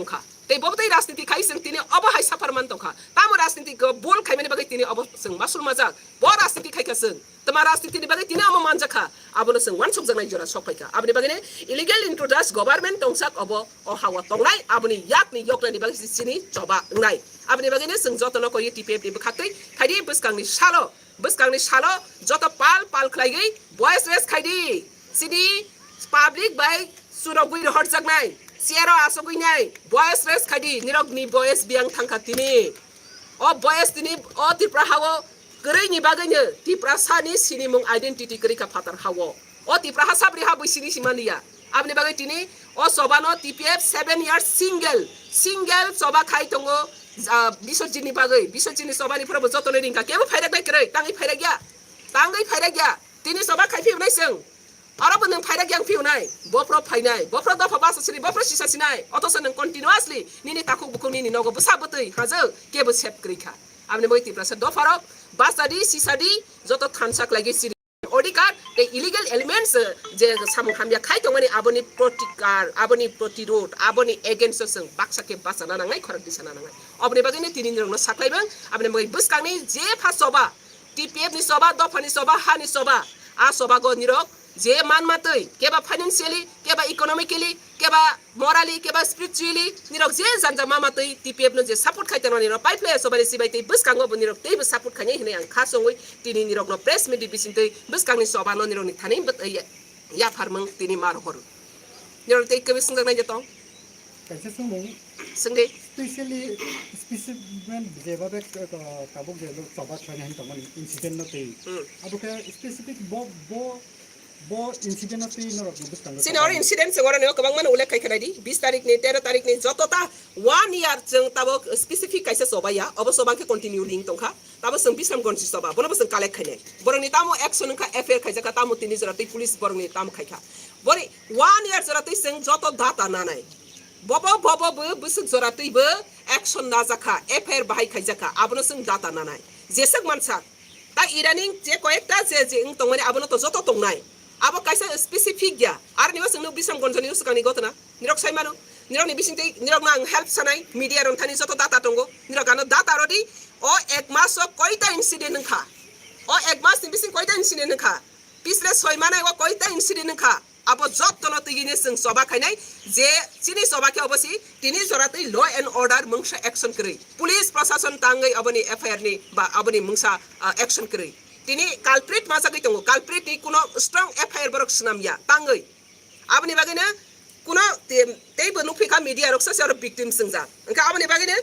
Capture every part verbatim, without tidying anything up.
tongkha. Tei bo tei rajniti khai chwng tini obo hai suffer man tongkha. Tamo rajniti go bol khaimani bagwi tini obo chwng masul majak. Bo rajniti khaikha chwng. Tama rajniti ni bagwi tini omo manjakha. Abono chwng wansukjaknai jora sok phaikha. Aboni bagwino illegal intruders government tongsak obo o hawa tongnai. Aboni yakni yoknani bagwi chini choba wngnai. Aboni bagwino chwng jotono koi T P F ni bwkhaktwi khaidi bwskangni salo. Bwskangni salo joto pal pal khlaigwi voice raise khaidi. Chini public bai surogwi rohorjaknai, chair o asogwi nai, voice raise khaidi, nirok ni voice biyang thangkha tini. O voice tini o Tripura hao kwrwi ni bagwi no Tiprasa ni sinimung identity kwrwi kha phatar hao. O Tiprasa sabri ha bui sini simaliya. Aboni bagwi tini o choba no T P F seven years single, single choba khai tongo, ah, Biswajit ni bagwi. Biswajit ni choba ni phoro bo joto no ringkha. Kebo phairak nai kwrwi, tangwi phairak ya. Tangwi phairak ya. Tini choba khai phiyok nai chwng. Oro bo nwng phairak yang phiyok nai. Bophro phainai. Bophro dopha basa sini, bophro sisa sinai. Otosa nwng continuously nini takhuk bukhuk nini nogo bwsa bwtwi hajw kebo sep kwrwi kha. Aboni bagwi Tiprasa dopharok basa di, sisa di, joto thansa khlaigwi siri. Odhikar tei illegal elements, eh, je samung hamya khai tongmani aboni protikar, aboni protirod, aboni against o chwng baksa khe bachana nangnai, khorok disana nangnai. Oboni bagwino tini nirokno saklaimang, aboni bagwi bwskangni je pha choba, T P F ni choba, dophani choba, hani choba, a chobago nirok je manmatwi, keba financially, keba economically, keba morally, keba spiritually, nirok je janja manmatwi T P F no je support khai tongnani rok pai phlai choba ni sibai tei bwskango bo nirok teibo support khainai hinwi ang kha songwi tini nirokno press meet ni bisingtwi bwskangni choba no nirokni thani bwt-, ya-, yapharmung tini ma rohor. Nirok tei kwbwi swngjaknai je tong. Kaisa swngmung. Swngdi. Specially, specific jeba bek, uh, tabuk je lo choba khlaina hin tongmani incident no tei. Hmm. Abo khe specific bo, bo, bo incident no tei norok ni bwskango. Chini oro incident se oro ni kwbangma no ullekh khai khnai di. Bis tarik ni, tero tarik ni joto ta one year chwng tabuk specific kaisa choba ya. Obo choba khe continue ring tongkha. Tamo chwng Bisramganj ni choba, bono bo chwng collect khainai. Borokni tamo action wngkha, F I R khaijakha, tamo tini jora tei police borokni tamo khaikha. Bori one year jora tei chwng joto data nanai. Bobo, bobo bo bwswk jora tei bo action najakha, F I R bahai khaijakha, abono chwng data nanai. Jeswk mansa, ta idaning je koyekta je, je wng tongmani abono to joto tongnai. Abo kaisa specific ya. Aroni bo chwngno Bisramganj ni swkangni gotona. Nirok sai mano. Nirokni bisingtwi nirokno ang help sanai, media rok thani joto data tongo. Nirok ano data rodi, o ek mas o koita incident wngkha. O ek mas ni bising koita incident wngkha. Pisre soi manai o koita incident wngkha. Abo jotono twiwine chwng choba khainai je chini choba khe obo si tini jora twi law and order mungsa action kwrwi. Police prosason tangwi aboni F I R ni ba aboni mungsa, ah, action kwrwi. Tini culprit machagwi tongo. Culprit ni kuno strong F I R borok swnam ya tangwi. Aboni bagwino kuno te-, teibo nukphi kha media rok se se oro victim swngjak. Hwnkhe aboni bagwino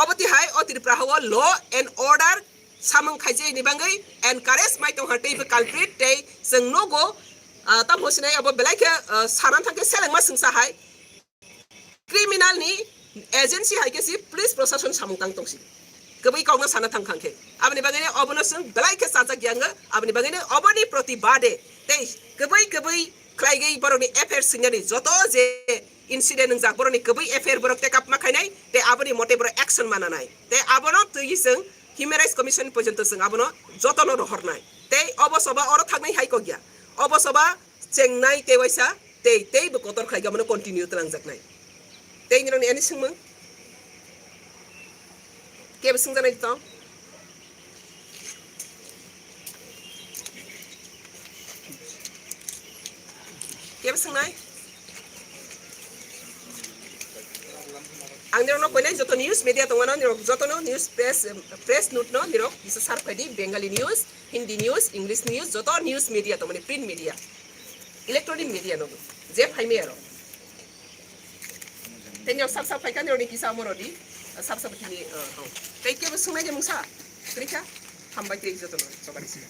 obo tihai o Tripura hao law and order samung khaijak ni bagwi encourage mai tongkha teibo culprit tei chwng nogo, ah, tamo sinai abo belai khe, ah, sana thangkhe selengma swngsa hai. Criminal ni agency hai khe si police prosason samung tang tongsi. Kwbwi kokno sana thang khang khe. Aboni bagwino obono chwng belai khe chajak ya wngkha. Aboni bagwino oboni protibade tei kwbwi kwbwi khlaigwi borokni F I R swngnani joto je incident wngjak borokni kwbwi F I R borok take up ma khainai tei aboni mote borok action mananai. Tei abono twiwi chwng Human Rights Commission porjonto chwng abono jotono rohornai. Tei obo soba oro thaknai hai kok ya. Obo soba chengnai tei waisa tei, tei bo kotor khlai abono continue twlangjaknai. Tei nirokni ani swngmung? Kebo swngjaknai tong? Kebo swngnai? Ang nirokno koinai joto news media tongmano, nirok jotono news press, press note no nirok bisa sar phaidi, Bengali news, Hindi news, English news, joto news media tongmani, print media, electronic media no je phaimai aro. Tei nirok sab sab phaikha, nirokni kisa omo rodi, sab sab tini, uh, tong. Tei kebo swngnai je mungsa, kwrwikha, hambai tei jotono, chobani simi.